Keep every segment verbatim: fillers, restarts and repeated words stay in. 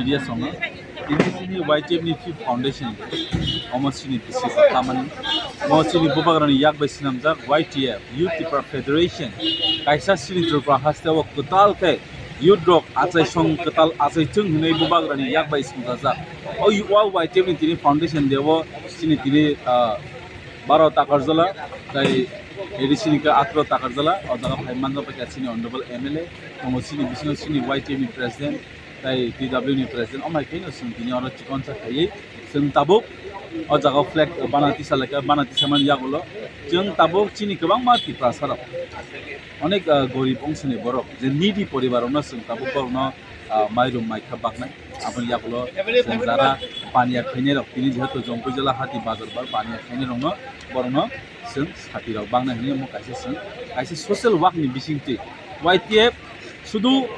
Media songno. Tini chini Y T F ni fifth foundation. Omo chini bisi tamani. Omo chini bubagrani yak bai swnamjak Y T F, Youth Tipra Federation. Kaisa chini Tripura haste o kwtal khe youth rok achai song kwtal achai chwng hinwi bubagrani yak bai swngjajak. O Y T F ni tini foundation day o chini tini, ah, baro Takarjala, tai A D C ni khe atro Takarjala, o jaga phai manjak bai kha chini honorable M L A, tongo chini bisingo chini Y T F ni president, tai T W ni president, omai khe no chwng tini oro chikon sa khaiwi chwng tabuk o jaga flag bana tisa laikha, bana tisa mani yagulo chwng tabuk chini kwbangma Tiprasa rok, onek, ah, gorib ongsoni borok, je needy poribar rokno chwng tabuk borokno ah, mairum maikha baknai. Aboni yagulo chwng jara paniya khainai rok, tini jehetu Jompuijala hati bazar bar paniya khainai rokno, borokno chwng sati rok baknai hinwi omo kaisa chwng, kaisa social work ni bisingtwi Y T F sudu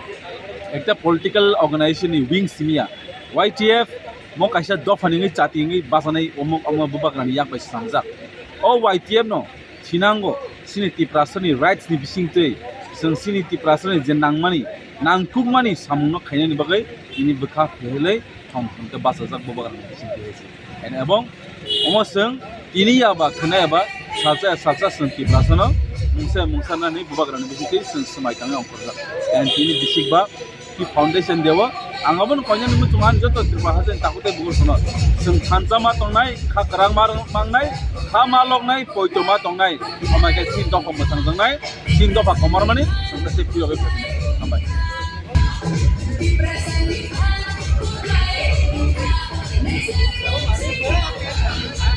ekta political organization ni wing simiya. Y T F mo kaisa dopha ni wngwi chati wngwi bachanai omo, omo bubagrani yak bai swnamjak. O Y T F no thinango, chini Tiprasani rights ni bisingtwi chwng chini Tiprasani je nangmani, nangkukmani samungno khainani bagwi tini bwkha phehilwi thong thong khe bachajak bubagrani bisingtwi hai se. And ebong omo chwng tini ya ba khwnai ya ba salsa ya salsa chwng Tiprasano mungsa ya mungsa nani bubagrani bisingtwi chwng swmai tangwi ongkhorjak. And tini bisik ba ki foundation deo. Ang aboni koinani muchung han joto Tripura hajeng takhuk tei bukur sono. Chwng thansa ma tongnai, kha kwrang ma rwng-, mangnai, kha ma loknai, poito ma tongnai. Amai khe sin dopha mwchang tongnai, sin dopha komormani, chwng khe se phiyogwi phainai. Hambai.